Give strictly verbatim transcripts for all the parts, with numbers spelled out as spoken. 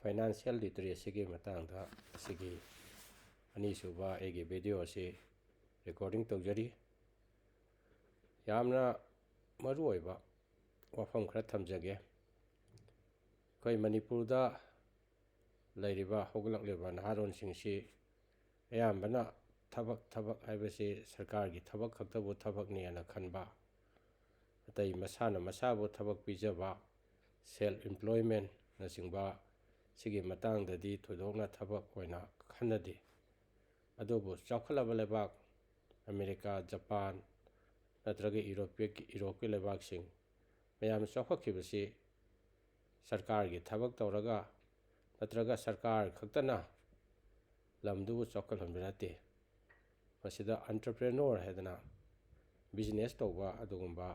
Financial ꯂꯤꯇꯔꯦꯁꯤꯒꯤ ꯃꯇꯥꯡꯗ ꯑꯁꯤꯒꯤ ꯑꯅꯤꯁꯨꯕ ꯑꯩꯒꯤ ꯚꯤꯗꯤꯑꯣ ꯑꯁꯤ ꯔꯦꯀꯣꯔꯗꯤꯡ ꯇꯧꯖꯔꯤ꯫ ꯌꯥꯝꯅ ꯃꯔꯨꯑꯣꯏꯕ ꯋꯥꯐꯝ ꯈꯔ ꯊꯝꯖꯒꯦ꯫ ꯑꯩꯈꯣꯏ ꯃꯅꯤꯄꯨꯔꯗ ꯂꯩꯔꯤꯕ ꯍꯧꯒꯠꯂꯛꯂꯤꯕ ꯅꯍꯥꯔꯣꯟꯁꯤꯡꯁꯤ ꯑꯌꯥꯝꯕꯅ ꯊꯕꯛ, ꯊꯕꯛ ꯍꯥꯏꯕꯁꯤ ꯁꯔꯀꯥꯔꯒꯤ ꯊꯕꯛ ꯈꯛꯇꯕꯨ ꯊꯕꯛꯅꯦꯅ ꯈꯟꯕ, ꯑꯇꯩ ꯃꯁꯥꯅ ꯃꯁꯥꯕꯨ ꯊꯕꯛ ꯄꯤꯖꯕ, ꯁꯦꯜꯐ ꯏꯝꯄ꯭ꯂꯣꯏꯃꯦꯟꯅꯆꯤꯡꯕ ꯁꯤꯒꯤ ꯃꯇꯥꯡꯗꯗꯤ ꯊꯣꯏꯗꯣꯛꯅ ꯊꯕꯛ ꯑꯣꯏꯅ ꯈꯟꯅꯗꯦ꯫ ꯑꯗꯨꯕꯨ ꯆꯥꯎꯈꯠꯂꯕ ꯂꯩꯕꯥꯛ ꯑꯃꯦꯔꯤꯀꯥ, ꯖꯄꯥꯟ ꯅꯠꯇ꯭ꯔꯒ ꯌꯨꯔꯣꯞꯀꯤ, ꯌꯨꯔꯣꯞꯀꯤ ꯂꯩꯕꯥꯛꯁꯤꯡ ꯃꯌꯥꯝ ꯆꯥꯎꯈꯠꯈꯤꯕꯁꯤ ꯁꯔꯀꯥꯔꯒꯤ ꯊꯕꯛ ꯇꯧꯔꯒ ꯅꯠꯇ꯭ꯔꯒ ꯁꯔꯀꯥꯔ ꯈꯛꯇꯅ ꯂꯝꯗꯨꯕꯨ ꯆꯥꯎꯈꯠꯍꯟꯕ ꯅꯠꯇꯦ꯫ ꯃꯁꯤꯗ ꯑꯦꯟꯇꯔꯄ꯭ꯔꯦꯅꯣꯔ ꯍꯥꯏꯗꯅ ꯕꯤꯖꯤꯅꯦꯁ ꯇꯧꯕ ꯑꯗꯨꯒꯨꯝꯕ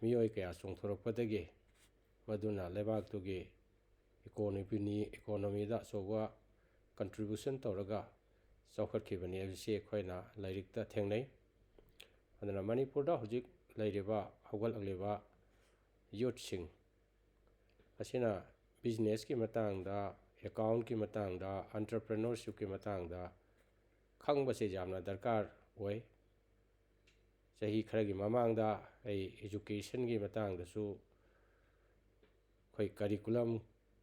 ꯃꯤꯑꯣꯏ ꯀꯌꯥ ꯆꯣꯡꯊꯣꯔꯛꯄꯗꯒꯤ ꯃꯗꯨꯅ ꯂꯩꯕꯥꯛꯇꯨꯒꯤ ꯏꯀꯣꯅꯣꯃꯤ, ꯏꯀꯣꯅꯣꯃꯤꯗ ꯑꯆꯧꯕ ꯀꯟꯇ꯭ꯔꯤꯕ꯭ꯌꯨꯁꯟ ꯇꯧꯔꯒ ꯆꯥꯎꯈꯠꯈꯤꯕꯅꯤ ꯍꯥꯏꯕꯁꯤ ꯑꯩꯈꯣꯏꯅ ꯂꯥꯏꯔꯤꯛꯇ ꯊꯦꯡꯅꯩ꯫ ꯑꯗꯨꯅ ꯃꯅꯤꯄꯨꯔꯗ ꯍꯧꯖꯤꯛ ꯂꯩꯔꯤꯕ ꯍꯧꯒꯠꯂꯛꯂꯤꯕ ꯌꯨꯠꯁꯤꯡ ꯑꯁꯤꯅ ꯕꯤꯖꯤꯅꯦꯁꯀꯤ ꯃꯇꯥꯡꯗ, ꯑꯦꯀꯥꯎꯟꯀꯤ ꯃꯇꯥꯡꯗ, ꯑꯦꯟꯇꯔꯄ꯭ꯔꯦꯅꯔꯁꯤꯞꯀꯤ ꯃꯇꯥꯡꯗ ꯈꯪꯕꯁꯦ ꯌꯥꯝꯅ ꯗꯔꯀꯥꯔ ꯑꯣꯏ꯫ ꯆꯍꯤ ꯈꯔꯒꯤ ꯃꯃꯥꯡꯗ ꯑꯩ ꯏꯖꯨꯀꯦꯁꯟꯒꯤ ꯃꯇꯥꯡꯗꯁꯨ ꯑꯩꯈꯣꯏ ꯀꯔꯤꯀꯨꯂꯝ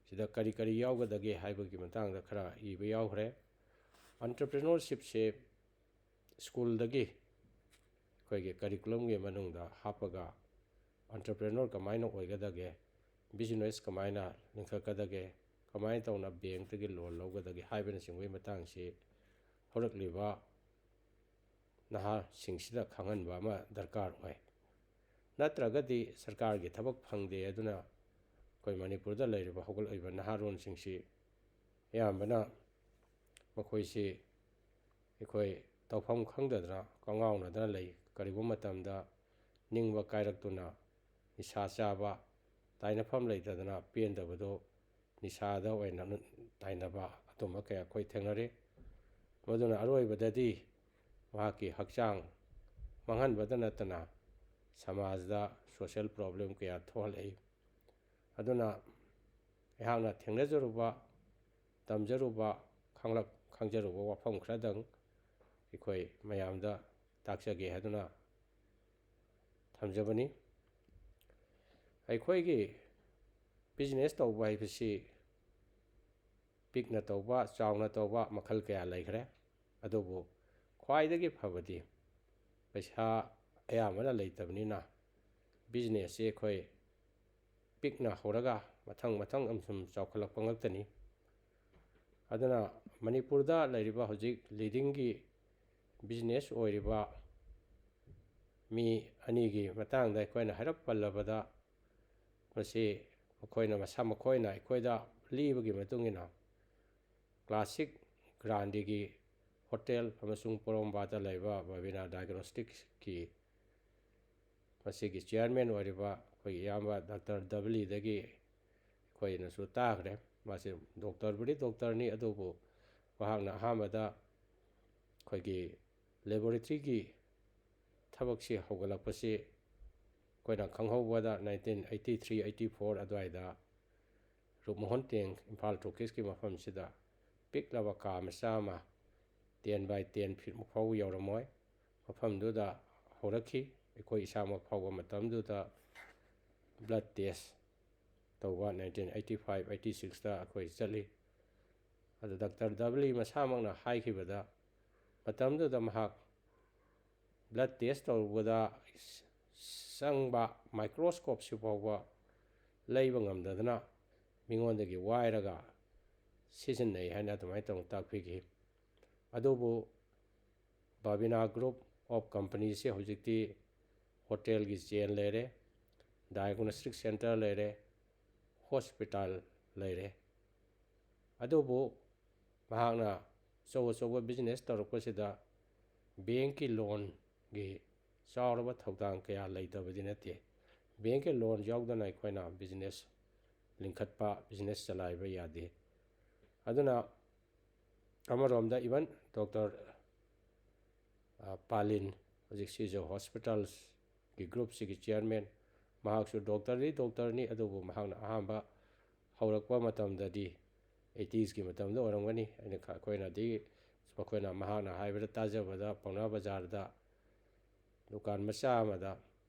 ꯁꯤꯗ ꯀꯔꯤ ꯀꯔꯤ ꯌꯥꯎꯒꯗꯒꯦ ꯍꯥꯏꯕꯒꯤ ꯃꯇꯥꯡꯗ ꯈꯔ ꯏꯕ ꯌꯥꯎꯈ꯭ꯔꯦ꯫ ꯑꯦꯟꯇꯔꯄ꯭ꯔꯦꯅꯔꯁꯤꯞꯁꯦ ꯁ꯭ꯀꯨꯜꯗꯒꯤ ꯑꯩꯈꯣꯏꯒꯤ ꯀꯔꯤꯀꯨꯂꯝꯒꯤ ꯃꯅꯨꯡꯗ ꯍꯥꯞꯄꯒ ꯑꯦꯟꯇꯔꯄ꯭ꯔꯦꯅꯔ ꯀꯃꯥꯏꯅ ꯑꯣꯏꯒꯗꯒꯦ, ꯕꯤꯖꯤꯅꯦꯁ ꯀꯃꯥꯏꯅ ꯂꯤꯡꯈꯠꯀꯗꯒꯦ, ꯀꯃꯥꯏꯅ ꯇꯧꯅ ꯕꯦꯡꯛꯇꯒꯤ ꯂꯣꯟ ꯂꯧꯒꯗꯒꯦ ꯍꯥꯏꯕꯅꯆꯤꯡꯕꯒꯤ ꯃꯇꯥꯡꯁꯤ ꯍꯧꯔꯛꯂꯤꯕ ꯅꯍꯥꯁꯤꯡꯁꯤꯗ ꯈꯪꯍꯟꯕ ꯑꯃ ꯗꯔꯀꯥꯔ ꯑꯣꯏ꯫ ꯅꯠꯇ꯭ꯔꯒꯗꯤ ꯁꯔꯀꯥꯔꯒꯤ ꯊꯕꯛ ꯐꯪꯗꯦ ꯑꯗꯨꯅ ꯑꯩꯈꯣꯏ ꯃꯅꯤꯄꯨꯔꯗ ꯂꯩꯔꯤꯕ ꯍꯧꯒꯠꯂꯛꯂꯤꯕ ꯅꯍꯥꯔꯣꯟꯁꯤꯡꯁꯤ ꯑꯌꯥꯝꯕꯅ ꯃꯈꯣꯏꯁꯤ ꯑꯩꯈꯣꯏ ꯇꯧꯐꯝ ꯈꯪꯗꯗꯅ ꯀꯉꯥꯎꯅꯗꯅ ꯂꯩ꯫ ꯀꯔꯤꯒꯨꯝꯕ ꯃꯇꯝꯗ ꯅꯤꯡꯕ ꯀꯥꯏꯔꯛꯇꯨꯅ ꯅꯤꯁꯥ ꯆꯥꯕ, ꯇꯥꯏꯅꯐꯝ ꯂꯩꯇꯗꯅ ꯄꯦꯟꯗꯕꯗꯨ ꯅꯤꯁꯥꯗ ꯑꯣꯏꯅ ꯇꯥꯏꯅꯕ ꯑꯗꯨꯝꯕ ꯀꯌꯥ ꯑꯩꯈꯣꯏ ꯊꯦꯡꯅꯔꯤ꯫ ꯃꯗꯨꯅ ꯑꯔꯣꯏꯕꯗꯗꯤ ꯃꯍꯥꯛꯀꯤ ꯍꯛꯆꯥꯡ ꯃꯥꯡꯍꯟꯕꯗ ꯅꯠꯇꯅ ꯁꯃꯥꯖꯗ ꯁꯣꯁꯤꯌꯦꯜ ꯄ꯭ꯔꯣꯕ꯭ꯂꯦꯝ ꯀꯌꯥ ꯊꯣꯛꯍꯜꯂꯛꯏ꯫ ꯑꯗꯨꯅ ꯑꯩꯍꯥꯛꯅ ꯊꯦꯡꯅꯖꯔꯨꯕ, ꯇꯝꯖꯔꯨꯕ, ꯈꯪꯂꯛ-, ꯈꯪꯖꯔꯨꯕ ꯋꯥꯐꯝ ꯈꯔꯗꯪ ꯑꯩꯈꯣꯏ ꯃꯌꯥꯝꯗ ꯇꯥꯛꯆꯒꯦ ꯍꯥꯏꯗꯨꯅ ꯊꯝꯖꯕꯅꯤ꯫ ꯑꯩꯈꯣꯏꯒꯤ business ꯇꯧꯕ ꯍꯥꯏꯕꯁꯤ ꯄꯤꯛꯅ ꯇꯧꯕ, ꯆꯥꯎꯅ ꯇꯧꯕ ꯃꯈꯜ ꯀꯌꯥ ꯂꯩꯈ꯭ꯔꯦ꯫ ꯑꯗꯨꯕꯨ ꯈ꯭ꯋꯥꯏꯗꯒꯤ ꯐꯕꯗꯤ ꯄꯩꯁꯥ ꯑꯌꯥꯝꯕꯅ ꯂꯩꯇꯕꯅꯤꯅ businessꯁꯤ ꯑꯩꯈꯣꯏ ꯄꯤꯛꯅ ꯍꯧꯔꯒ ꯃꯊꯪ ꯃꯊꯪ ꯑꯃꯁꯨꯝ ꯆꯥꯎꯈꯠꯂꯛꯄ ꯉꯥꯛꯇꯅꯤ꯫ ꯑꯗꯨꯅ ꯃꯅꯤꯄꯨꯔꯗ ꯂꯩꯔꯤꯕ ꯍꯧꯖꯤꯛ leadingꯒꯤ business ꯑꯣꯏꯔꯤꯕ ꯃꯤ ꯑꯅꯤꯒꯤ ꯃꯇꯥꯡꯗ ꯑꯩꯈꯣꯏꯅ ꯍꯥꯏꯔꯞ ꯄꯜꯂꯕꯗ, ꯃꯁꯤ ꯃꯈꯣꯏꯅ ꯃꯁꯥ ꯃꯈꯣꯏꯅ ꯑꯩꯈꯣꯏꯗ ꯂꯤꯕꯒꯤ ꯃꯇꯨꯡ ꯏꯟꯅ, classic ꯒ꯭ꯔꯥꯟꯗꯤꯒꯤ ꯍꯣꯇꯦꯜ ꯑꯃꯁꯨꯡ ꯄꯣꯔꯣꯝꯕꯥꯗ ꯂꯩꯕ ꯕꯕꯤꯅꯥ diagnosticꯀꯤ ꯃꯁꯤꯒꯤ chairman ꯑꯣꯏꯔꯤꯕ ꯑꯩꯈꯣꯏꯒꯤ ꯏꯌꯥꯝꯕ ꯗꯥꯛꯇꯔ ꯗꯕꯂꯤꯗꯒꯤ ꯑꯩꯈꯣꯏꯅꯁꯨ ꯇꯥꯈ꯭ꯔꯦ꯫ ꯃꯥꯁꯤ doctorꯕꯨꯗꯤ doctorꯅꯤ, ꯑꯗꯨꯕꯨ ꯃꯍꯥꯛꯅ ꯑꯍꯥꯟꯕꯗ ꯑꯩꯈꯣꯏꯒꯤ laboratoryꯒꯤ ꯊꯕꯛꯁꯤ ꯍꯧꯒꯠꯂꯛꯄꯁꯤ ꯑꯩꯈꯣꯏꯅ ꯈꯪꯍꯧꯕꯗ nineteen eighty three eighty four ꯑꯗꯨꯋꯥꯏꯗ ꯔꯨꯞꯃꯣꯍꯟ ꯇꯦꯡ ꯏꯝꯐꯥꯜ ꯇꯣꯀꯤꯁꯀꯤ ꯃꯐꯝꯁꯤꯗ ꯄꯤꯛꯂꯕ ꯀꯥ ꯃꯆꯥ ꯑꯃ, ten by ten feet ꯃꯨꯛ ꯐꯥꯎꯕ ꯌꯧꯔꯝꯃꯣꯏ, ꯃꯐꯝꯗꯨꯗ ꯍꯧꯔꯛꯈꯤ꯫ ꯑꯩꯈꯣꯏ ꯏꯁꯥꯃꯛ ꯐꯥꯎꯕ ꯃꯇꯝꯗꯨꯗ blood test ꯇꯧꯕ nineteen eighty five eighty sixꯇ ꯑꯩꯈꯣꯏ ꯆꯠꯂꯤ꯫ ꯑꯗꯨ ꯗꯥꯛꯇꯔ ꯗꯕꯂꯤ ꯃꯁꯥꯃꯛꯅ ꯍꯥꯏꯈꯤꯕꯗ, ꯃꯇꯝꯗꯨꯗ ꯃꯍꯥꯛ blood test ꯇꯧꯕꯗ ꯆꯪꯕ microscopeꯁꯤ ꯐꯥꯎꯕ ꯂꯩꯕ ꯉꯝꯗꯗꯅ ꯃꯤꯉꯣꯟꯗꯒꯤ ꯋꯥꯏꯔꯒ ꯁꯤꯖꯤꯟꯅꯩ ꯍꯥꯏꯅ ꯑꯗꯨꯃꯥꯏꯅ ꯇꯧꯅ ꯇꯥꯛꯄꯤꯈꯤ꯫ ꯑꯗꯨꯕꯨ Babina Group of Companiesꯁꯤ ꯍꯧꯖꯤꯛꯇꯤ ꯍꯣꯇꯦꯜꯒꯤ chain ꯂꯩꯔꯦ, diagnostic centre ꯂꯩꯔꯦ, hospital ꯂꯩꯔꯦ꯫ ꯑꯗꯨꯕꯨ ꯃꯍꯥꯛꯅ ꯑꯆꯧ ꯑꯆꯧꯕ business ꯇꯧꯔꯛꯄꯁꯤꯗ bankꯀꯤ loanꯒꯤ ꯆꯥꯎꯔꯕ ꯊꯧꯗꯥꯡ ꯀꯌꯥ ꯂꯩꯇꯕꯗꯤ ꯅꯠꯇꯦ꯫ Bankꯀꯤ loan ꯌꯥꯎꯗꯅ ꯑꯩꯈꯣꯏꯅ business ꯂꯤꯡꯈꯠꯄ, business ꯆꯂꯥꯏꯕ ꯌꯥꯗꯦ꯫ ꯑꯗꯨꯅ ꯑꯃꯔꯣꯝꯗ even ꯗꯣꯛꯇꯔ, ꯑ, ꯄꯥꯂꯤꯟ, ꯍꯧꯖꯤꯛ ꯁꯤꯖ ꯍꯣꯁꯄꯤꯇꯥꯜꯁꯀꯤ groupꯁꯤꯒꯤ chairman, ꯃꯍꯥꯛꯁꯨ doctorꯗꯤ doctorꯅꯤ, ꯑꯗꯨꯕꯨ ꯃꯍꯥꯛꯅ ꯑꯍꯥꯟꯕ ꯍꯧꯔꯛꯄ ꯃꯇꯝꯗꯗꯤ, ꯑꯩꯠꯇꯤꯁꯀꯤ ꯃꯇꯝꯗ ꯑꯣꯏꯔꯝꯒꯅꯤ, ꯑꯩꯅ ꯈ-, ꯑꯩꯈꯣꯏꯅꯗꯤ, ꯃꯈꯣꯏꯅ, ꯃꯍꯥꯛꯅ ꯍꯥꯏꯕꯗ ꯇꯥꯖꯕꯗ, ꯄꯥꯎꯅꯥ ꯕꯖꯥꯔꯗ ꯗꯨꯀꯥꯟ ꯃꯆꯥ ꯑꯃꯗ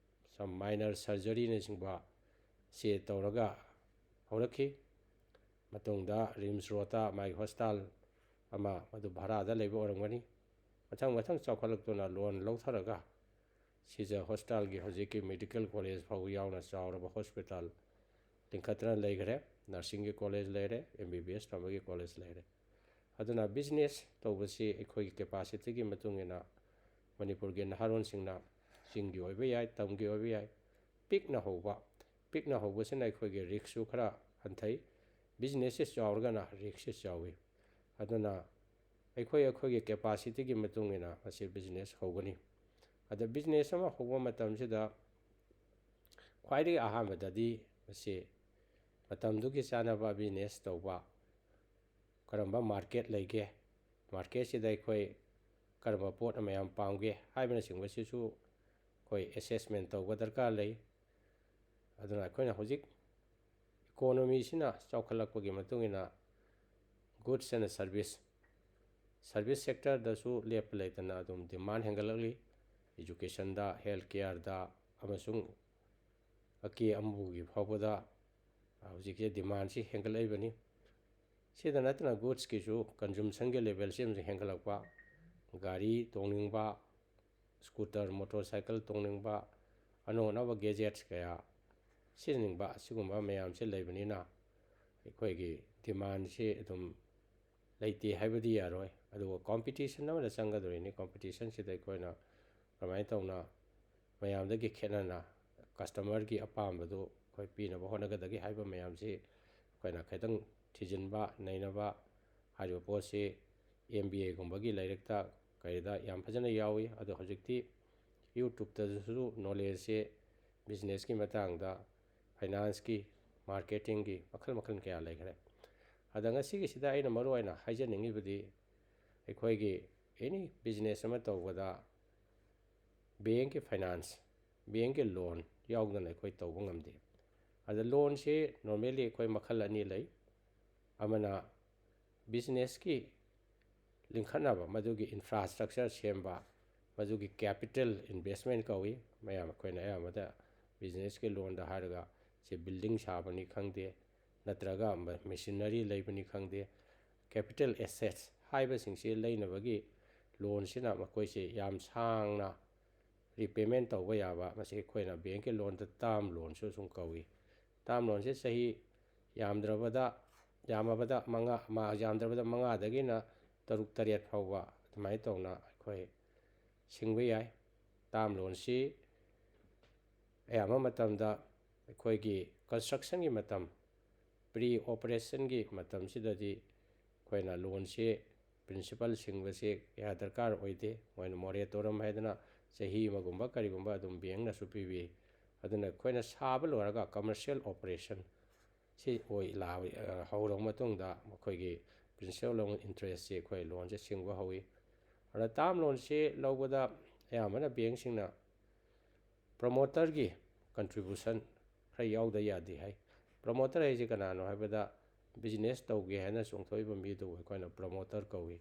ꯁꯝ ꯃꯥꯏꯅꯔ ꯁꯔꯖꯔꯤꯅꯆꯤꯡꯕ ꯁꯤ ꯇꯧꯔꯒ ꯍꯧꯔꯛꯈꯤ꯫ ꯃꯇꯨꯡꯗ ꯔꯤꯝꯁ ꯔꯣꯗꯇ ꯃꯥꯒꯤ ꯍꯣꯁꯄꯤꯇꯥꯜ ꯑꯃ, ꯃꯗꯨ ꯚꯔꯥꯗ ꯂꯩꯕ ꯑꯣꯏꯔꯝꯒꯅꯤ꯫ ꯃꯊꯪ ꯃꯊꯪ ꯆꯥꯎꯈꯠꯂꯛꯇꯨꯅ ꯂꯣꯟ ꯂꯧꯊꯔꯒ ꯁꯤꯖ ꯍꯣꯁꯄꯤꯇꯥꯜꯒꯤ ꯍꯧꯖꯤꯛꯀꯤ ꯃꯦꯗꯤꯀꯦꯜ ꯀꯣꯂꯦꯖ ꯐꯥꯎꯕ ꯌꯥꯎꯅ ꯆꯥꯎꯔꯕ ꯍꯣꯁꯄꯤꯇꯥꯜ ꯂꯤꯡꯈꯠꯇꯨꯅ ꯂꯩꯈ꯭ꯔꯦ꯫ ꯅꯔꯁꯤꯡꯒꯤ ꯀꯣꯂꯦꯖ ꯂꯩꯔꯦ, ꯑꯦꯝ ꯕꯤ ꯕꯤ ꯑꯦꯁ ꯇꯝꯕꯒꯤ ꯀꯣꯂꯦꯖ ꯂꯩꯔꯦ꯫ ꯑꯗꯨꯅ ꯕꯤꯖꯤꯅꯦꯁ ꯇꯧꯕꯁꯤ ꯑꯩꯈꯣꯏꯒꯤ ꯀꯦꯄꯥꯁꯤꯇꯤꯒꯤ ꯃꯇꯨꯡ ꯏꯟꯅ ꯃꯅꯤꯄꯨꯔꯒꯤ ꯅꯍꯥꯔꯣꯟꯁꯤꯡꯅ ꯆꯤꯡꯒꯤ ꯑꯣꯏꯕ ꯌꯥꯏ, ꯇꯝꯒꯤ ꯑꯣꯏꯕ ꯌꯥꯏ, ꯄꯤꯛꯅ ꯍꯧꯕ, ꯄꯤꯛꯅ ꯍꯧꯕꯁꯤꯅ ꯑꯩꯈꯣꯏꯒꯤ ꯔꯤꯛꯁꯁꯨ ꯈꯔ ꯍꯟꯊꯩ꯫ ꯕꯤꯖꯤꯅꯦꯁꯁꯤ ꯆꯥꯎꯔꯒꯅ ꯔꯤꯛꯁꯁꯤ ꯆꯥꯎꯏ꯫ ꯑꯗꯨꯅ ꯑꯩꯈꯣꯏ ꯑꯩꯈꯣꯏꯒꯤ ꯀꯦꯄꯥꯁꯤꯇꯤꯒꯤ ꯃꯇꯨꯡ ꯏꯟꯅ ꯃꯁꯤ ꯕꯤꯖꯤꯅꯦꯁ ꯍꯧꯒꯅꯤ꯫ ꯑꯗ ꯕꯤꯖꯤꯅꯦꯁ ꯑꯃ ꯍꯧꯕ ꯃꯇꯝꯁꯤꯗ ꯈ꯭ꯋꯥꯏꯗꯒꯤ ꯑꯍꯥꯟꯕꯗꯗꯤ ꯃꯁꯤ ꯃꯇꯝꯗꯨꯒꯤ ꯆꯥꯅꯕ ꯕꯤꯖꯤꯅꯦꯁ ꯇꯧꯕ, ꯀꯔꯝꯕ ꯃꯥꯔꯀꯦꯠ ꯂꯩꯒꯦ, ꯃꯥꯔꯀꯦꯠꯁꯤꯗ ꯑꯩꯈꯣꯏ ꯀꯔꯝꯕ ꯄꯣꯠꯅ ꯃꯌꯥꯝ ꯄꯥꯝꯒꯦ ꯍꯥꯏꯕꯅꯆꯤꯡꯕꯁꯤꯁꯨ ꯑꯩꯈꯣꯏ ꯑꯦꯁꯦꯁꯃꯦꯟ ꯇꯧꯕ ꯗꯔꯀꯥꯔ ꯂꯩ꯫ ꯑꯗꯨꯅ ꯑꯩꯈꯣꯏꯅ ꯍꯧꯖꯤꯛ ꯏꯀꯣꯅꯣꯃꯤꯁꯤꯅ ꯆꯥꯎꯈꯠꯂꯛꯄꯒꯤ ꯃꯇꯨꯡ ꯏꯟꯅ goods and service, service sectorꯗꯁꯨ ꯂꯦꯞꯄ ꯂꯩꯇꯅ ꯑꯗꯨꯝ ꯗꯤꯃꯥꯟ ꯍꯦꯟꯒꯠꯂꯛꯂꯤ꯫ ꯏꯖꯨꯀꯦꯁꯟꯗ, ꯍꯦꯜꯊ ꯀꯤꯌꯔꯗ ꯑꯃꯁꯨꯡ ꯑꯀꯦ ꯑꯃꯧꯒꯤ ꯐꯥꯎꯕꯗ ꯍꯧꯖꯤꯛꯁꯦ ꯗꯤꯃꯥꯟꯁꯤ ꯍꯦꯟꯒꯠꯂꯛꯏꯕꯅꯤ꯫ ꯁꯤꯗ ꯅꯠꯇꯅ ꯒꯨꯗꯁꯀꯤꯁꯨ ꯀꯟꯖꯨꯝꯁꯟꯒꯤ ꯂꯦꯚꯦꯜꯁꯤ ꯑꯃꯁꯨ ꯍꯦꯟꯒꯠꯂꯛꯄ, ꯒꯥꯔꯤ ꯇꯣꯡꯅꯤꯡꯕ, ꯁ꯭ꯀꯨꯇꯔ, ꯃꯣꯇꯣꯔ ꯁꯥꯏꯀꯜ ꯇꯣꯡꯅꯤꯡꯕ, ꯑꯅꯧ ꯑꯅꯧꯕ ꯒꯦꯖꯦꯠꯁ ꯀꯌꯥ ꯁꯤꯖꯤꯟꯅꯅꯤꯡꯕ, ꯑꯁꯤꯒꯨꯝꯕ ꯃꯌꯥꯝꯁꯦ ꯂꯩꯕꯅꯤꯅ ꯑꯩꯈꯣꯏꯒꯤ ꯗꯤꯃꯥꯟꯁꯤ ꯑꯗꯨꯝ ꯂꯩꯇꯦ ꯍꯥꯏꯕꯗꯤ ꯌꯥꯔꯣꯏ꯫ ꯑꯗꯨꯒ ꯀꯣꯝꯄꯤꯇꯤꯁꯟ ꯑꯃꯗ ꯆꯪꯒꯗꯣꯔꯤꯅꯤ꯫ ꯀꯣꯝꯄꯤꯇꯤꯁꯟꯁꯤꯗ ꯑꯩꯈꯣꯏꯅ ꯀꯃꯥꯏꯅ ꯇꯧꯅ ꯃꯌꯥꯝꯗꯒꯤ ꯈꯦꯠꯅꯅ ꯀꯁꯇꯃꯔꯒꯤ ꯑꯄꯥꯝꯕꯗꯨ ꯑꯩꯈꯣꯏ ꯄꯤꯅꯕ ꯍꯣꯠꯅꯒꯗꯒꯦ ꯍꯥꯏꯕ ꯃꯌꯥꯝꯁꯤ ꯑꯩꯈꯣꯏꯅ ꯈꯤꯇꯪ ꯊꯤꯖꯤꯟꯕ, ꯅꯩꯅꯕ꯫ ꯍꯥꯏꯔꯤꯕ ꯄꯣꯠꯁꯤ ꯑꯦꯝ ꯕꯤ ꯑꯦꯒꯨꯝꯕꯒꯤ ꯂꯥꯏꯔꯤꯛꯇ ꯀꯔꯤꯗ ꯌꯥꯝ ꯐꯖꯅ ꯌꯥꯎꯏ꯫ ꯑꯗꯣ ꯍꯧꯖꯤꯛꯇꯤ ꯌꯨꯇ꯭ꯌꯨꯕꯇꯁꯨ ꯅꯣꯂꯦꯖꯁꯦ ꯕꯤꯖꯤꯅꯦꯁꯀꯤ ꯃꯇꯥꯡꯗ, ꯐꯥꯏꯅꯥꯟꯁꯀꯤ, ꯃꯥꯔꯀꯦꯇꯤꯡꯒꯤ ꯃꯈꯜ ꯃꯈꯜ ꯀꯌꯥ ꯂꯩꯈ꯭ꯔꯦ꯫ ꯑꯗ ꯉꯁꯤꯒꯤꯁꯤꯗ ꯑꯩꯅ ꯃꯔꯨ ꯑꯣꯏꯅ ꯍꯥꯏꯖꯅꯤꯡꯉꯤꯕꯗꯤ ꯑꯩꯈꯣꯏꯒꯤ ꯑꯦꯅꯤ ꯕꯤꯖꯤꯅꯦꯁ ꯑꯃ ꯇꯧꯕꯗ ꯕꯦꯡꯀꯤ ꯐꯥꯏꯅꯥꯟꯁ, ꯕꯦꯡꯀꯤ ꯂꯣꯟ ꯌꯥꯎꯗꯅ ꯑꯩꯈꯣꯏ ꯇꯧꯕ ꯉꯝꯗꯦ꯫ ꯑꯗ ꯂꯣꯟꯁꯤ normally ꯑꯩꯈꯣꯏ ꯃꯈꯜ ꯑꯅꯤ ꯂꯩ꯫ ꯑꯃꯅ businessꯀꯤ ꯂꯤꯡꯈꯠꯅꯕ, ꯃꯗꯨꯒꯤ infrastructure ꯁꯦꯝꯕ, ꯃꯗꯨꯒꯤ capital investment ꯀꯧꯏ꯫ ꯃꯌꯥꯝ ꯑꯩꯈꯣꯏꯅ ꯑꯌꯥꯝꯕꯗ businessꯀꯤ ꯂꯣꯟꯗ ꯍꯥꯏꯔꯒ ꯁꯤ building ꯁꯥꯕꯅꯤ ꯈꯪꯗꯦ, ꯅꯠꯇ꯭ꯔꯒ machinery ꯂꯩꯕꯅꯤ ꯈꯪꯗꯦ, capital assets ꯍꯥꯏꯕꯁꯤꯡꯁꯤ ꯂꯩꯅꯕꯒꯤ ꯂꯣꯟꯁꯤꯅ ꯃꯈꯣꯏꯁꯤ ꯌꯥꯝ ꯁꯥꯡꯅ repayment ꯇꯧꯕ ꯌꯥꯕ, ꯃꯁꯤ ꯑꯩꯈꯣꯏꯅ bankꯀꯤ ꯂꯣꯟꯗ term loanꯁꯨ ꯁꯨꯝ ꯀꯧꯏ꯫ Term loanꯁꯦ ꯆꯍꯤ ꯌꯥꯝꯗ꯭ꯔꯕꯗ, ꯌꯥꯝꯃꯕꯗ ꯃꯉꯥ, ꯃꯥ-, ꯌꯥꯝꯗ꯭ꯔꯕꯗ ꯃꯉꯥꯗꯒꯤꯅ ꯇꯔꯨꯛ ꯇꯔꯦꯠ ꯐꯥꯎꯕ ꯑꯗꯨꯃꯥꯏꯅ ꯇꯧꯅ ꯑꯩꯈꯣꯏ ꯁꯤꯡꯕ ꯌꯥꯏ꯫ Term loanꯁꯤ ꯑꯌꯥꯝꯕ ꯃꯇꯝꯗ ꯑꯩꯈꯣꯏꯒꯤ constructionꯒꯤ ꯃꯇꯝ, pre operationꯒꯤ ꯃꯇꯝꯁꯤꯗꯗꯤ ꯑꯩꯈꯣꯏꯅ ꯂꯣꯟꯁꯤ, principal ꯁꯤꯡꯕꯁꯤ ꯀꯌꯥ ꯗꯔꯀꯥꯔ ꯑꯣꯏꯗꯦ꯫ ꯃꯣꯏꯅ moratorium ꯍꯥꯏꯗꯅ ꯆꯍꯤ ꯑꯃꯒꯨꯝꯕ ꯀꯔꯤꯒꯨꯝꯕ ꯑꯗꯨꯝ bankꯅꯁꯨ ꯄꯤꯕꯤ꯫ ꯑꯗꯨꯅ ꯑꯩꯈꯣꯏꯅ ꯁꯥꯕ ꯂꯣꯏꯔꯒ commercial operation ꯁꯤ ꯑꯣꯏ ꯂꯥꯛ-, ꯑ, ꯍꯧꯔꯕ ꯃꯇꯨꯡꯗ ꯃꯈꯣꯏꯒꯤ principal ꯑꯃꯁꯨꯡ interestꯁꯤ ꯑꯩꯈꯣꯏ ꯂꯣꯟꯁꯦ ꯁꯤꯡꯕ ꯍꯧꯏ꯫ ꯑꯗꯨꯅ term loanꯁꯤ ꯂꯧꯕꯗ ꯑꯌꯥꯝꯕꯅ bankꯁꯤꯡꯅ promoterꯒꯤ contribution ꯈꯔ ꯌꯥꯎꯗ ꯌꯥꯗꯦ ꯍꯥꯏ꯫ Promoter ꯍꯥꯏꯁꯦ ꯀꯅꯥꯅꯣ ꯍꯥꯏꯕꯗ, business ꯇꯧꯒꯦ ꯍꯥꯏꯅ ꯆꯣꯡꯊꯣꯛꯏꯕ ꯃꯤꯗꯨꯕꯨ ꯑꯩꯈꯣꯏꯅ promoter ꯀꯧꯏ꯫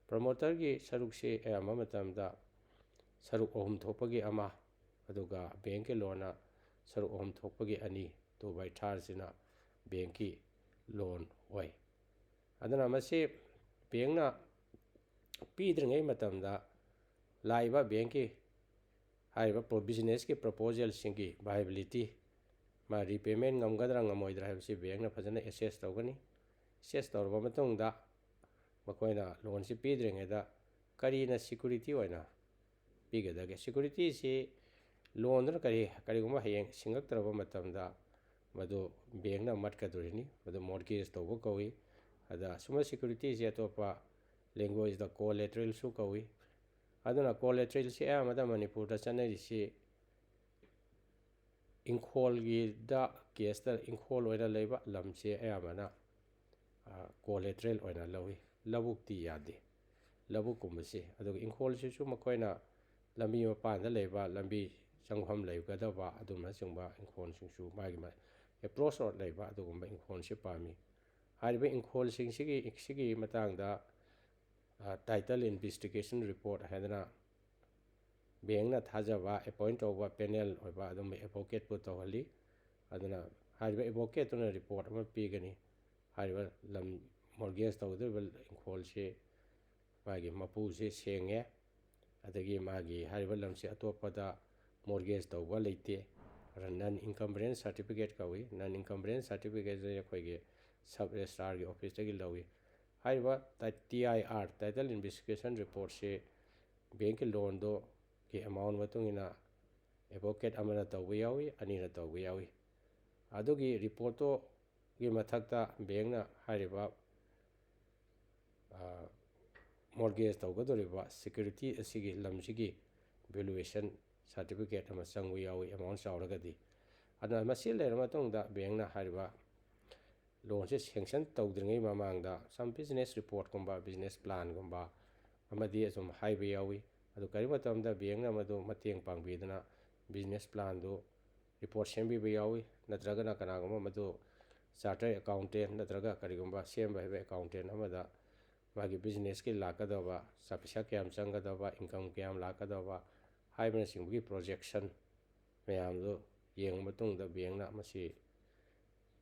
Promoterꯒꯤ ꯁꯔꯨꯛꯁꯤ ꯑꯌꯥꯝꯕ ꯃꯇꯝꯗ ꯁꯔꯨꯛ ꯑꯍꯨꯝ ꯊꯣꯛꯄꯒꯤ ꯑꯃ, ꯑꯗꯨꯒ bankꯀꯤ loanꯅ ꯁꯔꯨꯛ ꯑꯍꯨꯝ ꯊꯣꯛꯄꯒꯤ ꯑꯅꯤ, two by thirdꯁꯤꯅ bankꯀꯤ loan ꯑꯣꯏ꯫ ꯑꯗꯨꯅ ꯃꯁꯤ bankꯅ ꯄꯤꯗ꯭ꯔꯤꯉꯩ ꯃꯇꯝꯗ ꯂꯥꯛꯏꯕ bankꯀꯤ ꯍꯥꯏꯔꯤꯕ pro-, businessꯀꯤ proposalꯁꯤꯡꯒꯤ viability, ꯃꯥ repayment ꯉꯝꯒꯗ꯭ꯔꯥ ꯉꯝꯃꯣꯏꯗ꯭ꯔꯥ ꯍꯥꯏꯕꯁꯤ bankꯅ ꯐꯖꯅ assess ꯇꯧꯒꯅꯤ꯫ Assess ꯇꯧꯔꯕ ꯃꯇꯨꯡꯗ ꯃꯈꯣꯏꯅ loanꯁꯤ ꯄꯤꯗ꯭ꯔꯤꯉꯩꯗ ꯀꯔꯤꯅ security ꯑꯣꯏꯅ ꯄꯤꯒꯗꯒꯦ? Securityꯁꯤ loanꯗꯨꯅ ꯀꯔꯤ, ꯀꯔꯤꯒꯨꯝꯕ ꯍꯌꯦꯡ ꯁꯤꯡꯉꯛꯇ꯭ꯔꯕ ꯃꯇꯝꯗ ꯃꯗꯨ bankꯅ ꯃꯠꯀꯗꯣꯔꯤꯅꯤ, ꯃꯗꯨ mortgage ꯇꯧꯕ ꯀꯧꯏ꯫ ꯑꯗ ꯁꯨꯝꯕ securityꯁꯤ ꯑꯇꯣꯞꯄ languageꯗ collateralꯁꯨ ꯀꯧꯏ꯫ ꯑꯗꯨꯅ collateralꯁꯤ ꯑꯌꯥꯝꯕꯗ ꯃꯅꯤꯄꯨꯔꯗ ꯆꯠꯅꯔꯤꯁꯤ ꯏꯪꯈꯣꯜꯒꯤꯗ caseꯇ ꯏꯪꯈꯣꯜ ꯑꯣꯏꯅ ꯂꯩꯕ ꯂꯝꯁꯦ ꯑꯌꯥꯝꯕꯅ, ꯑ, collateral ꯑꯣꯏꯅ ꯂꯧꯏ꯫ ꯂꯧꯕꯨꯛꯇꯤ ꯌꯥꯗꯦ, ꯂꯧꯕꯨꯛꯀꯨꯝꯕꯁꯤ꯫ ꯑꯗꯨꯒ ꯏꯪꯈꯣꯜꯁꯤꯁꯨ ꯃꯈꯣꯏꯅ ꯂꯝꯕꯤ ꯃꯄꯥꯟꯗ ꯂꯩꯕ, ꯂꯝꯕꯤ ꯆꯪꯐꯝ ꯂꯩꯒꯗꯕ ꯑꯗꯨꯝꯅꯆꯤꯡꯕ ꯏꯪꯈꯣꯜꯁꯤꯡꯁꯨ ꯃꯥꯒꯤ ꯃ-, ꯑꯦꯄ꯭ꯔꯣꯁ ꯂꯩꯕ ꯑꯗꯨꯒꯨꯝꯕ ꯏꯪꯈꯣꯜꯁꯦ ꯄꯥꯝꯃꯤ꯫ ꯍꯥꯏꯔꯤꯕ ꯏꯪꯈꯣꯜꯁꯤꯡꯁꯤꯒꯤ ꯁꯤꯒꯤ ꯃꯇꯥꯡꯗ ꯇꯥꯏꯇꯜ ꯏꯟꯚꯦꯁꯇꯤꯒꯦꯁꯟ ꯔꯤꯄꯣꯔꯠ ꯍꯥꯏꯗꯅ ꯕꯦꯡꯅ ꯊꯥꯖꯕ ꯑꯦꯄꯣꯏꯟ ꯇꯧꯕ ꯄꯦꯅꯦꯜ ꯑꯣꯏꯕ ꯑꯗꯨꯝꯕ ꯑꯦꯗꯚꯣꯀꯦꯠꯄꯨ ꯇꯧꯍꯜꯂꯤ꯫ ꯑꯗꯨꯅ ꯍꯥꯏꯔꯤꯕ ꯑꯦꯗꯚꯣꯀꯦꯠꯇꯨꯅ ꯔꯤꯄꯣꯔꯠ ꯑꯃ ꯄꯤꯒꯅꯤ꯫ ꯍꯥꯏꯔꯤꯕ ꯂꯝ ꯃꯣꯔꯒꯦꯖ ꯇꯧꯒꯗꯧꯔꯤꯕ ꯏꯪꯈꯣꯜꯁꯤ ꯃꯥꯒꯤ ꯃꯄꯨꯁꯤ ꯁꯦꯡꯉꯦ, ꯑꯗꯒꯤ ꯃꯥꯒꯤ ꯍꯥꯏꯔꯤꯕ ꯂꯝꯁꯤ ꯑꯇꯣꯞꯄꯗ ꯃꯣꯔꯒꯦꯖ ꯇꯧꯕ ꯂꯩꯇꯦ, ꯅꯟ ꯏꯟꯀꯝꯕ꯭ꯔꯦꯟꯁ ꯁꯥꯔꯇꯤꯐꯤꯀꯦꯠ ꯀꯧꯏ꯫ ꯅꯟ ꯏꯟꯀꯝꯕ꯭ꯔꯦꯟꯁ ꯁꯥꯔꯇꯤꯐꯤꯀꯦꯠꯁꯤ ꯑꯩꯈꯣꯏꯒꯤ ꯁꯕ ꯔꯦꯖꯤꯁꯇ꯭ꯔꯥꯔꯒꯤ ꯑꯣꯐꯤꯁꯇꯒꯤ ꯂꯧꯏ꯫ ꯍꯥꯏꯔꯤꯕ ꯇꯤ ꯑꯥꯏ ꯑꯥꯔ, ꯇꯥꯏꯇꯜ ꯏꯟꯚꯦꯁꯇꯤꯒꯦꯁꯟ ꯔꯤꯄꯣꯔꯠꯁꯤ ꯕꯦꯡꯀꯤ ꯂꯣꯟꯗꯨꯒꯤ ꯑꯦꯃꯥꯎꯟ ꯃꯇꯨꯡ ꯏꯟꯅ ꯑꯦꯗꯚꯣꯀꯦꯠ ꯑꯃꯅ ꯇꯧꯕ ꯌꯥꯎꯏ, ꯑꯅꯤꯅ ꯇꯧꯕ ꯌꯥꯎꯏ꯫ ꯑꯗꯨꯒꯤ ꯔꯤꯄꯣꯔꯠꯇꯨꯒꯤ ꯃꯊꯛꯇ ꯕꯦꯡꯅ ꯍꯥꯏꯔꯤꯕ ꯃꯣꯔꯒꯦꯖ ꯇꯧꯒꯗꯧꯔꯤꯕ ꯁꯦꯀ꯭ꯌꯨꯔꯤꯇꯤ ꯑꯁꯤꯒꯤ ꯂꯝꯁꯤꯒꯤ ꯚꯦꯂꯨꯋꯦꯁꯟ ꯁꯥꯔꯇꯤꯐꯤꯀꯦꯠ ꯑꯃ ꯆꯪꯕ ꯌꯥꯎꯏ, ꯑꯦꯃꯥꯎꯟ ꯆꯥꯎꯔꯒꯗꯤ꯫ ꯑꯗꯨꯅ ꯃꯁꯤ ꯂꯩꯔ ꯃꯇꯨꯡꯗ ꯕꯦꯡꯅ ꯍꯥꯏꯔꯤꯕ ꯂꯣꯟꯁꯦ ꯁꯦꯡꯁꯟ ꯇꯧꯗ꯭ꯔꯤꯉꯩ ꯃꯃꯥꯡꯗ ꯁꯝ ꯕꯤꯖꯤꯅꯦꯁ ꯔꯤꯄꯣꯔꯠꯀꯨꯝꯕ, ꯕꯤꯖꯤꯅꯦꯁ ꯄ꯭ꯂꯥꯟꯒꯨꯝꯕ ꯑꯃꯗꯤ ꯑꯁꯨꯝ ꯍꯥꯏꯕ ꯌꯥꯎꯏ꯫ ꯑꯗꯨ ꯀꯔꯤꯒꯨꯝꯕ ꯃꯇꯝꯗ ꯕꯦꯡꯅ ꯃꯗꯨ ꯃꯇꯦꯡ ꯄꯥꯡꯕꯤꯗꯨꯅ ꯕꯤꯖꯤꯅꯦꯁ ꯄ꯭ꯂꯥꯟꯗꯨ ꯔꯤꯄꯣꯔꯠ ꯁꯦꯝꯕꯤꯕ ꯌꯥꯎꯏ, ꯅꯠꯇ꯭ꯔꯒꯅ ꯀꯅꯥꯒꯨꯝꯕ ꯃꯗꯨ ꯆꯥꯔꯇꯔ ꯑꯦꯀꯥꯎꯟꯇꯦꯟ ꯅꯠꯇ꯭ꯔꯒ ꯀꯔꯤꯒꯨꯝꯕ ꯁꯦꯝꯕ ꯍꯩꯕ ꯑꯦꯀꯥꯎꯟꯇꯦꯟ ꯑꯃꯗ ꯃꯥꯒꯤ ꯕꯤꯖꯤꯅꯦꯁꯀꯤ ꯂꯥꯛꯀꯗꯕ ꯆ-, ꯄꯩꯁꯥ ꯀꯌꯥꯝ ꯆꯪꯒꯗꯕ, ꯏꯟꯀꯝ ꯀꯌꯥꯝ ꯂꯥꯛꯀꯗꯕ ꯍꯥꯏꯕꯅꯆꯤꯡꯕꯒꯤ ꯄ꯭ꯔꯣꯖꯦꯛꯁꯟ ꯃꯌꯥꯝꯗꯨ ꯌꯦꯡꯉ ꯃꯇꯨꯡꯗ ꯕꯦꯡꯅ ꯃꯁꯤ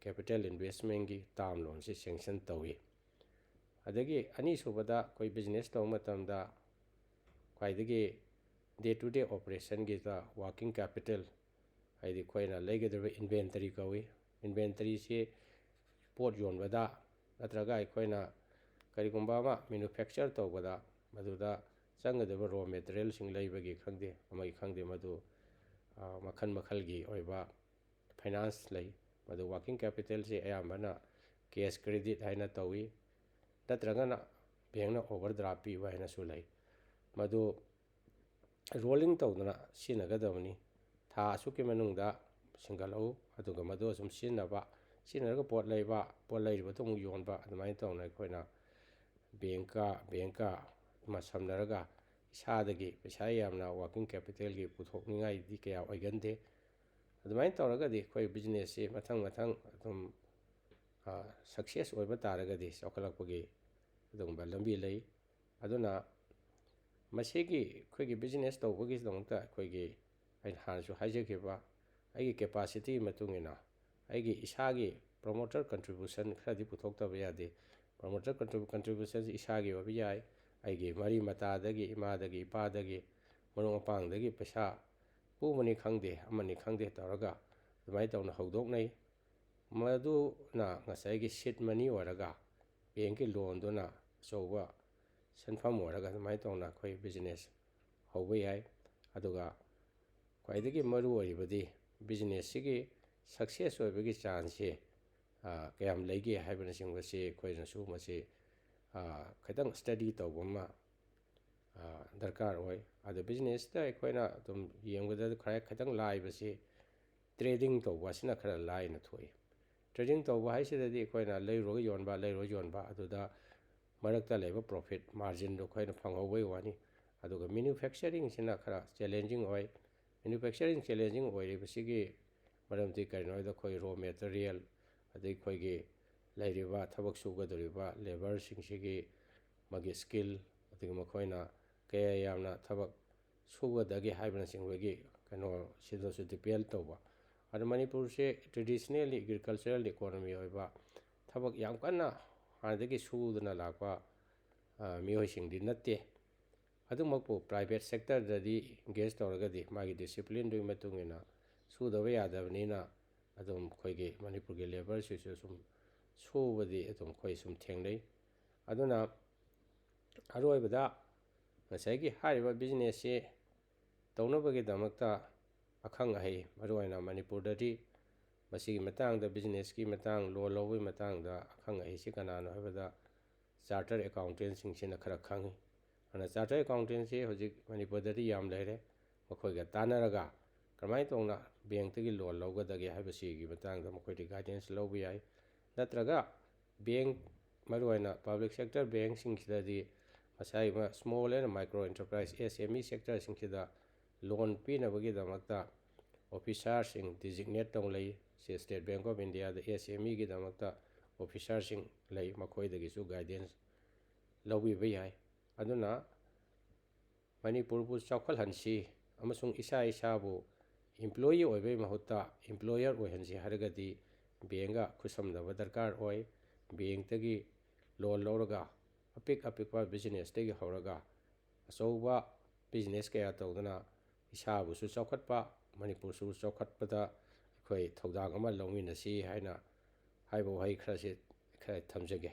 ꯀꯦꯄꯤꯇꯦꯜ ꯏꯟꯚꯦꯁꯃꯦꯟꯒꯤ ꯇꯥꯔꯝ ꯂꯣꯟꯁꯤ ꯁꯦꯡꯁꯟ ꯇꯧꯏ꯫ ꯑꯗꯒꯤ ꯑꯅꯤꯁꯨꯕꯗ ꯑꯩꯈꯣꯏ ꯕꯤꯖꯤꯅꯦꯁ ꯇꯧꯕ ꯃꯇꯝꯗ ꯈ꯭ꯋꯥꯏꯗꯒꯤ ꯗꯦ ꯇꯨ ꯗꯦ ꯑꯣꯄꯔꯦꯁꯟꯒꯤꯗ ꯋꯥꯔꯀꯤꯡ ꯀꯦꯄꯤꯇꯦꯜ, ꯍꯥꯏꯗꯤ ꯑꯩꯈꯣꯏꯅ ꯂꯩꯒꯗꯧꯔꯤꯕ ꯏꯟꯚꯦꯟꯇꯔꯤ ꯀꯧꯏ꯫ ꯏꯟꯚꯦꯟꯇꯔꯤꯁꯤ ꯄꯣꯠ ꯌꯣꯟꯕꯗ ꯅꯠꯇ꯭ꯔꯒ ꯑꯩꯈꯣꯏꯅ ꯀꯔꯤꯒꯨꯝꯕ ꯑꯃ ꯃꯦꯅꯨꯐꯦꯛꯆꯔ ꯇꯧꯕꯗ ꯃꯗꯨꯗ ꯆꯪꯒꯗꯕ ꯔꯣ ꯃꯦꯇꯔꯤꯌꯦꯜꯁꯤꯡ ꯂꯩꯕꯒꯤ ꯈꯪꯗꯦ, ꯑꯃꯒꯤ ꯈꯪꯗꯦ, ꯃꯗꯨ, ꯑ, ꯃꯈꯜ ꯃꯈꯜꯒꯤ ꯑꯣꯏꯕ ꯐꯥꯏꯅꯥꯟꯁ ꯂꯩ꯫ ꯃꯗꯨ ꯋꯥꯔꯀꯤꯡ ꯀꯦꯄꯤꯇꯦꯜꯁꯤ ꯑꯌꯥꯝꯕꯅ ꯀꯦꯁ ꯀ꯭ꯔꯦꯗꯤꯠ ꯍꯥꯏꯅ ꯇꯧꯏ, ꯅꯠꯇ꯭ꯔꯒꯅ ꯕꯦꯡꯅ ꯑꯣꯚꯔꯗ꯭ꯔꯥꯐ ꯄꯤꯕ ꯍꯥꯏꯅꯁꯨ ꯂꯩ꯫ ꯃꯗꯨ ꯔꯣꯂꯤꯡ ꯇꯧꯗꯅ ꯁꯤꯖꯤꯟꯅꯒꯗꯕꯅꯤ꯫ ꯊꯥ ꯑꯁꯨꯛꯀꯤ ꯃꯅꯨꯡꯗ ꯁꯤꯡꯒꯠꯂꯛꯎ, ꯑꯗꯨꯒ ꯃꯗꯨ ꯑꯁꯨꯝ ꯁꯤꯖꯤꯟꯅꯕ, ꯁꯤꯖꯤꯟꯅꯔꯒ ꯄꯣꯠ ꯂꯩꯕ, ꯄꯣꯠ ꯂꯩꯔꯤꯕꯗꯨ ꯑꯃꯨꯛ ꯌꯣꯟꯕ, ꯑꯗꯨꯃꯥꯏꯅ ꯇꯧꯅ ꯑꯩꯈꯣꯏꯅ ꯕꯦꯡꯀ, ꯕꯦꯡꯀ ꯑꯃ ꯁꯝꯅꯔꯒ ꯏꯁꯥꯗꯒꯤ ꯄꯩꯁꯥ ꯌꯥꯝꯅ ꯋꯥꯔꯀꯤꯡ ꯀꯦꯄꯤꯇꯦꯜꯒꯤ ꯄꯨꯊꯣꯛꯅꯤꯡꯉꯥꯏꯗꯤ ꯀꯌꯥ ꯑꯣꯏꯒꯟꯗꯦ꯫ ꯑꯗꯨꯃꯥꯏꯅ ꯇꯧꯔꯒꯗꯤ ꯑꯩꯈꯣꯏ ꯕꯤꯖꯤꯅꯦꯁꯁꯤ ꯃꯊꯪ ꯃꯊꯪ ꯑꯗꯨꯝ ꯁꯛꯁꯦꯁ ꯑꯣꯏꯕ ꯇꯥꯔꯒꯗꯤ ꯆꯥꯎꯈꯠꯂꯛꯄꯒꯤ ꯑꯗꯨꯒꯨꯝꯕ ꯂꯝꯕꯤ ꯂꯩ꯫ ꯑꯗꯨꯅ ꯃꯁꯤꯒꯤ ꯑꯩꯈꯣꯏꯒꯤ ꯕꯤꯖꯤꯅꯦꯁ ꯇꯧꯕꯒꯤꯗꯃꯛꯇ ꯑꯩꯈꯣꯏꯒꯤ, ꯑꯩꯅ ꯍꯥꯟꯅꯁꯨ ꯍꯥꯏꯖꯈꯤꯕ, ꯑꯩꯒꯤ ꯀꯦꯄꯥꯁꯤꯇꯤꯒꯤ ꯃꯇꯨꯡ ꯏꯟꯅ ꯑꯩꯒꯤ ꯏꯁꯥꯒꯤ ꯄ꯭ꯔꯣꯃꯣꯇꯔ ꯀꯟꯇ꯭ꯔꯤꯕ꯭ꯌꯨꯁꯟ ꯈꯔꯗꯤ ꯄꯨꯊꯣꯛꯇꯕ ꯌꯥꯗꯦ꯫ ꯄ꯭ꯔꯣꯃꯣꯇꯔ ꯀꯟꯇ꯭ꯔꯤꯕ꯭ꯌꯨꯁꯟꯁꯤ ꯏꯁꯥꯒꯤ ꯑꯣꯏꯕ ꯌꯥꯏ, ꯑꯩꯒꯤ ꯃꯔꯤ ꯃꯇꯥꯗꯒꯤ, ꯏꯃꯥꯗꯒꯤ, ꯏꯄꯥꯗꯒꯤ, ꯃꯔꯨꯞ ꯃꯄꯥꯡꯗꯒꯤ ꯄꯩꯁꯥ ꯄꯨꯕꯅꯤ ꯈꯪꯗꯦ, ꯑꯃꯅꯤ ꯈꯪꯗꯦ ꯇꯧꯔꯒ ꯑꯗꯨꯃꯥꯏꯅ ꯇꯧꯅ ꯍꯧꯗꯣꯛꯅꯩ꯫ ꯃꯗꯨꯅ ꯉꯁꯥꯏꯒꯤ ꯁꯤꯠ ꯃꯅꯤ ꯑꯣꯏꯔꯒ, ꯕꯦꯡꯀꯤ ꯂꯣꯟꯗꯨꯅ ꯑꯆꯧꯕ ꯁꯦꯟꯐꯝ ꯑꯣꯏꯔꯒ, ꯑꯗꯨꯃꯥꯏꯅ ꯇꯧꯅ ꯑꯩꯈꯣꯏ ꯕꯤꯖꯤꯅꯦꯁ ꯍꯧꯕ ꯌꯥꯏ꯫ ꯑꯗꯨꯒ ꯈ꯭ꯋꯥꯏꯗꯒꯤ ꯃꯔꯨ ꯑꯣꯏꯔꯤꯕꯗꯤ ꯕꯤꯖꯤꯅꯦꯁꯁꯤꯒꯤ ꯁꯛꯁꯦꯁ ꯑꯣꯏꯕꯒꯤ ꯆꯥꯟꯁꯁꯦ, ꯑ, ꯀꯌꯥꯝ ꯂꯩꯒꯦ ꯍꯥꯏꯕꯅꯆꯤꯡꯕꯁꯤ ꯑꯩꯈꯣꯏꯅꯁꯨ ꯃꯁꯤ, ꯑ, ꯈꯤꯇꯪ ꯁ꯭ꯇꯗꯤ ꯇꯧꯕ ꯑꯃ, ꯑ, ꯗꯔꯀꯥꯔ ꯑꯣꯏ꯫ ꯑꯗꯣ ꯕꯤꯖꯤꯅꯦꯁꯇ ꯑꯩꯈꯣꯏꯅ ꯑꯗꯨꯝ ꯌꯦꯡꯕꯗ ꯈꯔ ꯈꯤꯇꯪ ꯂꯥꯏꯕꯁꯤ ꯇ꯭ꯔꯦꯗꯤꯡ ꯇꯧꯕ ꯑꯁꯤꯅ ꯈꯔ ꯂꯥꯏꯅ ꯊꯣꯛꯏ꯫ ꯇ꯭ꯔꯦꯗꯤꯡ ꯇꯧꯕ ꯍꯥꯏꯁꯤꯗꯗꯤ ꯑꯩꯈꯣꯏꯅ ꯂꯩꯔꯨꯔꯒ ꯌꯣꯟꯕ, ꯂꯩꯔꯨꯔꯒ ꯌꯣꯟꯕ, ꯑꯗꯨꯗ ꯃꯔꯛꯇ ꯂꯩꯕ ꯄ꯭ꯔꯣꯐꯤꯠ ꯃꯥꯔꯖꯤꯟꯗꯣ ꯑꯩꯈꯣꯏꯅ ꯐꯪꯍꯧꯕꯒꯤ ꯋꯥꯅꯤ꯫ ꯑꯗꯨꯒ ꯃꯦꯅꯨꯐꯦꯛꯆꯔꯤꯡꯁꯤꯅ ꯈꯔ ꯆꯦꯂꯦꯟꯖꯤꯡ ꯑꯣꯏ꯫ ꯃꯦꯅꯨꯐꯦꯛꯆꯔꯤꯡ ꯆꯦꯂꯦꯟꯖꯤꯡ ꯑꯣꯏꯔꯤꯕꯁꯤꯒꯤ ꯃꯔꯝꯗꯤ ꯀꯔꯤꯅꯣ ꯍꯥꯏꯕꯗ, ꯑꯩꯈꯣꯏ ꯔꯣ ꯃꯦꯇꯔꯤꯌꯦꯜ, ꯑꯗꯩ ꯑꯩꯈꯣꯏꯒꯤ ꯂꯩꯔꯤꯕ ꯊꯕꯛ ꯁꯨꯒꯗꯧꯔꯤꯕ ꯂꯦꯕꯔꯁꯤꯡꯁꯤꯒꯤ ꯃꯥꯒꯤ ꯁ꯭ꯀꯤꯜ, ꯑꯗꯒꯤ ꯃꯈꯣꯏꯅ ꯀꯌꯥ ꯌꯥꯝꯅ ꯊꯕꯛ ꯁꯨꯒꯗꯒꯦ ꯍꯥꯏꯕꯅꯆꯤꯡꯕꯒꯤ ꯀꯩꯅꯣ ꯁꯤꯗꯁꯨ ꯗꯤꯄꯦꯟ ꯇꯧꯕ꯫ ꯑꯗꯣ ꯃꯅꯤꯄꯨꯔꯁꯦ ꯇ꯭ꯔꯦꯗꯤꯁꯅꯦꯜꯂꯤ ꯑꯦꯒ꯭ꯔꯤꯀꯜꯆꯔꯦꯜ ꯏꯀꯣꯅꯣꯃꯤ ꯑꯣꯏꯕ, ꯊꯕꯛ ꯌꯥꯝ ꯀꯟꯅ ꯍꯥꯟꯅꯗꯒꯤ ꯁꯨꯗꯅ ꯂꯥꯛꯄ, ꯑ, ꯃꯤꯑꯣꯏꯁꯤꯡꯗꯤ ꯅꯠꯇꯦ꯫ ꯑꯗꯨꯃꯛꯄꯨ ꯄ꯭ꯔꯥꯏꯚꯦꯠ ꯁꯦꯛꯇꯔꯗꯗꯤ ꯑꯦꯡꯒꯦꯖ ꯇꯧꯔꯒꯗꯤ ꯃꯥꯒꯤ ꯗꯤꯁꯤꯄ꯭ꯂꯤꯟꯗꯨꯒꯤ ꯃꯇꯨꯡ ꯏꯟꯅ ꯁꯨꯗꯕ ꯌꯥꯗꯕꯅꯤꯅ ꯑꯗꯨꯝ ꯑꯩꯈꯣꯏꯒꯤ ꯃꯅꯤꯄꯨꯔꯒꯤ ꯂꯦꯕꯔꯁꯤꯁꯨ ꯁꯨꯝ ꯁꯨꯕꯗꯤ ꯑꯗꯨꯝ ꯑꯩꯈꯣꯏ ꯁꯨꯝ ꯊꯦꯡꯅꯩ꯫ ꯑꯗꯨꯅ ꯑꯔꯣꯏꯕꯗ ꯉꯁꯥꯏꯒꯤ ꯍꯥꯏꯔꯤꯕ ꯕꯤꯖꯤꯅꯦꯁꯁꯤ ꯇꯧꯅꯕꯒꯤꯗꯃꯛꯇ ꯑꯈꯪ ꯑꯍꯩ, ꯃꯔꯨꯑꯣꯏꯅ ꯃꯅꯤꯄꯨꯔꯗꯗꯤ ꯃꯁꯤꯒꯤ ꯃꯇꯥꯡꯗ, ꯕꯤꯖꯤꯅꯦꯁꯀꯤ ꯃꯇꯥꯡ, ꯂꯣꯟ ꯂꯧꯕꯒꯤ ꯃꯇꯥꯡꯗ ꯑꯈꯪ ꯑꯍꯩꯁꯤ ꯀꯅꯥꯅꯣ ꯍꯥꯏꯕꯗ ꯆꯥꯔꯇꯔ ꯑꯦꯀꯥꯎꯟꯇꯦꯟꯁꯤꯡꯁꯤꯅ ꯈꯔ ꯈꯪꯉꯤ꯫ ꯑꯗꯨꯅ ꯆꯥꯔꯇꯔ ꯑꯦꯀꯥꯎꯟꯇꯦꯟꯁꯤ ꯍꯧꯖꯤꯛ ꯃꯅꯤꯄꯨꯔꯗꯗꯤ ꯌꯥꯝ ꯂꯩꯔꯦ꯫ ꯃꯈꯣꯏꯒ ꯇꯥꯟꯅꯔꯒ ꯀꯔꯝꯍꯥꯏꯅ ꯇꯧꯅ ꯕꯦꯡꯛꯇꯒꯤ ꯂꯣꯟ ꯂꯧꯒꯗꯒꯦ ꯍꯥꯏꯕꯁꯤꯒꯤ ꯃꯇꯥꯡꯗ ꯃꯈꯣꯏꯗꯤ ꯒꯥꯏꯗꯦꯟꯁ ꯂꯧꯕ ꯌꯥꯏ꯫ ꯅꯠꯇ꯭ꯔꯒ ꯕꯦꯡꯛ, ꯃꯔꯨꯑꯣꯏꯅ ꯄꯕ꯭ꯂꯤꯛ ꯁꯦꯛꯇꯔ ꯕꯦꯡꯛꯁꯤꯡꯁꯤꯗꯗꯤ ꯉꯁꯥꯏ small and micro enterprise, S M E ꯁꯦꯛꯇꯔꯁꯤꯡꯁꯤꯗ ꯂꯣꯟ ꯄꯤꯅꯕꯒꯤꯗꯃꯛꯇ ꯑꯣꯐꯤꯁꯥꯔꯁꯤꯡ ꯗꯤꯖꯤꯒꯅꯦꯠ ꯇꯧꯅ ꯂꯩ꯫ ꯁꯤ ꯁ꯭ꯇꯦꯠ ꯕꯦꯡꯛ ꯑꯣꯐ ꯏꯟꯗꯤꯌꯥꯗ ꯑꯦꯁ ꯑꯦꯝ ꯏꯒꯤꯗꯃꯛꯇ ꯑꯣꯐꯤꯁꯥꯔꯁꯤꯡ ꯂꯩ, ꯃꯈꯣꯏꯗꯒꯤꯁꯨ ꯒꯥꯏꯗꯦꯟꯁ ꯂꯧꯕꯤꯕ ꯌꯥꯏ꯫ ꯑꯗꯨꯅ ꯃꯅꯤꯄꯨꯔꯕꯨ ꯆꯥꯎꯈꯠꯍꯟꯁꯤ ꯑꯃꯁꯨꯡ ꯏꯁꯥ ꯏꯁꯥꯕꯨ ꯏꯝꯄ꯭ꯂꯣꯌꯤ ꯑꯣꯏꯕꯒꯤ ꯃꯍꯨꯠꯇ ꯏꯝꯄ꯭ꯂꯣꯌꯔ ꯑꯣꯏꯍꯟꯁꯤ ꯍꯥꯏꯔꯒꯗꯤ ꯕꯦꯡꯒ ꯈꯨꯠꯁꯝꯅꯕ ꯗꯔꯀꯥꯔ ꯑꯣꯏ꯫ ꯕꯦꯡꯛꯇꯒꯤ ꯂꯣꯟ ꯂꯧꯔꯒ ꯑꯄꯤꯛ ꯑꯄꯤꯛꯄ ꯕꯤꯖꯤꯅꯦꯁꯇꯒꯤ ꯍꯧꯔꯒ ꯑꯆꯧꯕ ꯕꯤꯖꯤꯅꯦꯁ ꯀꯌꯥ ꯇꯧꯗꯨꯅ ꯏꯁꯥꯕꯨꯁꯨ ꯆꯥꯎꯈꯠꯄ, ꯃꯅꯤꯄꯨꯔꯁꯨ ꯆꯥꯎꯈꯠꯄꯗ ꯑꯩꯈꯣꯏ ꯊꯧꯗꯥꯡ ꯑꯃ ꯂꯧꯃꯤꯟꯅꯁꯤ ꯍꯥꯏꯅ ꯍꯥꯏꯕ ꯋꯥꯍꯩ ꯈꯔꯁꯤ ꯈꯔ ꯊꯝꯖꯒꯦ꯫